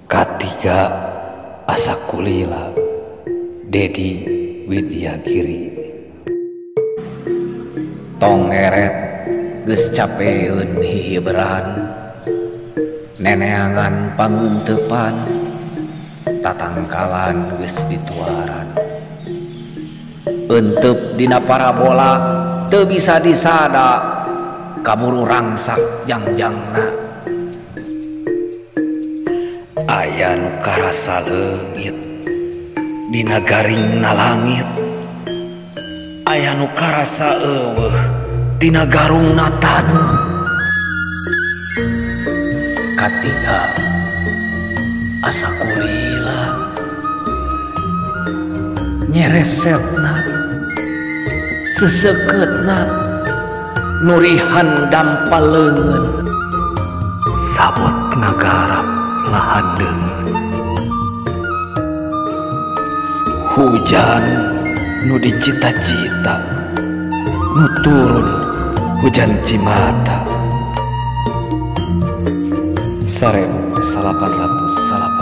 Katiga asa kulila Dedi Widyagiri. Tong ngeret geus capeun hihiberan, neneangan pangeuntepan, tatangkalan geus dituaran. Euteup dina parabola teu bisa disada, kaburu rangsak jangjangna. Aya nu karasa leungit dina garingna langit, aya nu karasa eueuh dina garungna taneuh. Katiga asa kulila nyeresetna, sesekeutna, nurihan dampal leungeun, sabot ngagarap lahan leungeun. Hujan nu dicita-cita, nu turun hujan cimata. 1889.